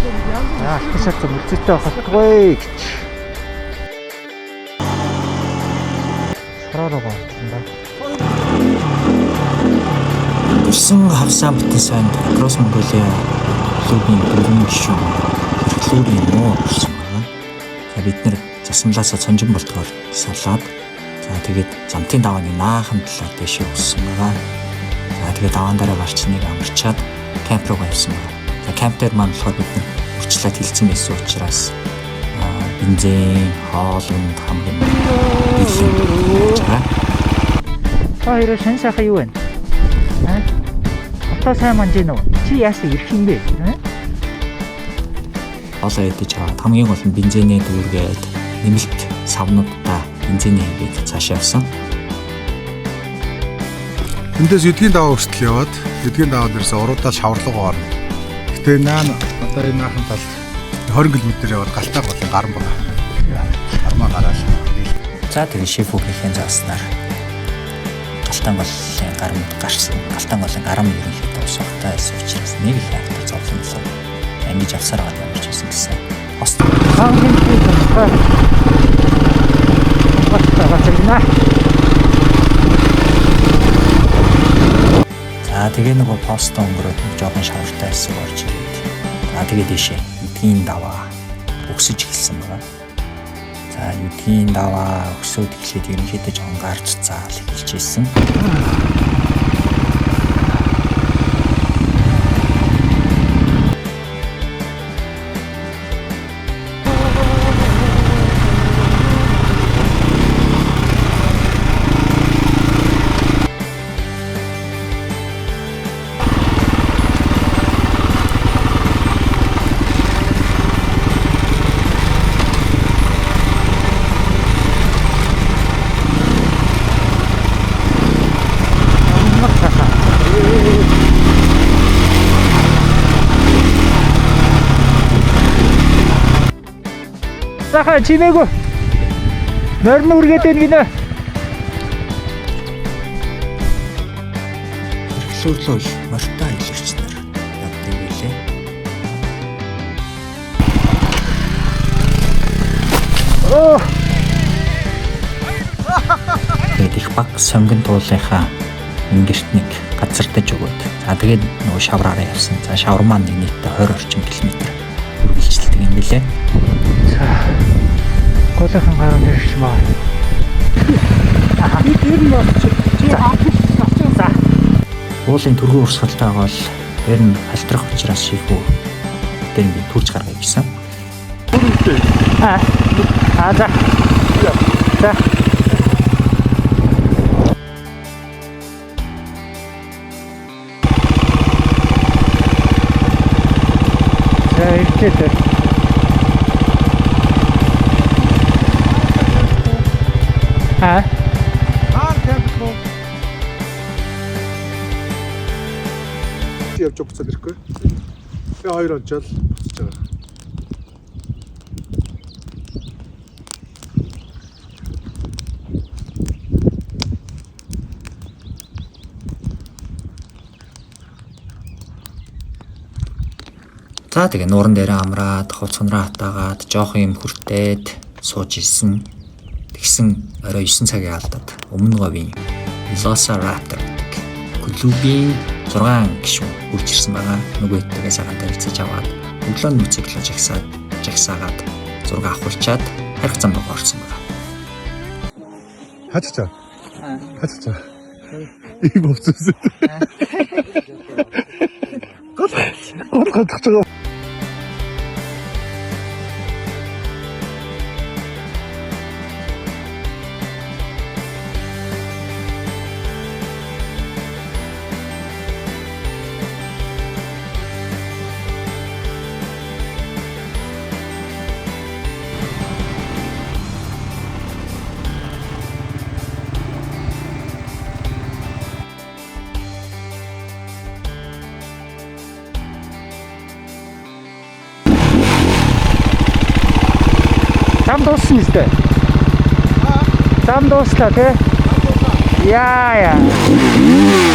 Аа, алтан шар зам үлзийтэй байх болтугай гэж. Шороо руу орсон да. Ирсэн хавсаа бүтэн сайнд Across Mongolia клубын дөрвөн гишүүн хэрэглүүрийн нуу орсон байна. За бид нэр засамлаасаа цонжин болтгоор салаад за тэгээд замтын давааны наахан талаар дэшээ өссөн байгаа. За тэгээд даваан дараа гарч нэг амарчаад камп руугаа явсан байна. За камп дээр маань болохоор бид нар урьдчилаад хилцэн байсан учраас бензин, хоол унд хамгийн бэлэн байж байгаа. Та хоёроо шин сайхан юу вэ? Аа? Одоо сайн манж гэнэ үү? Чи яасан ирэх юм бэ? Аа? Хоолоо идэж аваад хамгийн гол нь бензинээ дүүргээд нэмэлт савнуудаа бензинээ хийгээд цаашаа явсан. Эндээс эдгийн даваа хүртэл яваад эдгийн даваа дээрээс уруудаа шаварлуугаа орно. Гэтэ наан одоо энэ наахан тал 20 км яваад галтаа болон гарan байгаа. Гармаа гараал. За тэгээ шеф хүүгийнхээ зааснаар Галтаан голын гарамд гарсан. Галтаан голын гарам ерөнхийдөө ус ухтай байсан учраас нэг их айхтар зовлон болов. Ингэж явсаар байгаа юм ч гэсэн гэсэн. Хост Хамгийн тусгай. Баттай бацагна. За тэгээ нөгөө постоо өнгөрөөд нэг жоохон шавартай хэсэг орж ирээд. За тэгээ дээшээ эдгийн даваа өксөж эхэлсэн байгаа. За эдгийн даваа өксөөд эхлээд ерөнхийдөө жоохон гар цуцаал эхэлж ирсэн. Ямар сайхан. Сайхан чимээгүй. Морин үргээд байна гинэ. Хэрэглүүрлөө их морьтой илэрч нар явдаг билээ. Оо. Тэгээд их баг сонгон туулынхаа ингэрт нэг газардаж өгөөд. За тэгээд нөгөө шавраараа явсан. За шавар маань нэг нийтдээ 20 орчим километр үргэлжилдэг юм билээ. За. Голынхан гарan ирж маа. Тэр нь бол чи авчих. За. Уулын түргэн урсгалтай гол тэр нь халтрах учраас шийхүү тэр ингээд түрж гаргая гэсэн. Аа. Аа за. За. За ирчээ дээ. Аа. Наар камп руу. Явж буцаад ирэхгүй. Тэгээ хоёр онжол буцаж байгаа. За тэгээ нууран дээр амраад хувц хунраа хатаагаад жоохон юм хүртээд сууж исэн. Тэгсэн орой 9 цагийн алдад өмнө говийн Velociraptor гэдэг клубийн 6 гишүүн хурж ирсэн байгаа. Нөгөө хэдтэйгээ цагаан танилцаж аваад өглөө нь мотоциклоо жагсаад жагсаагаад зураг авахулчаад харих зам руу орсон байгаа. Хачаа. Хачаа. Ийм хувцас. Гол гол гадах байгаа. Зам дууссан юм дээ. Зам дууслаа тий. Яа яа.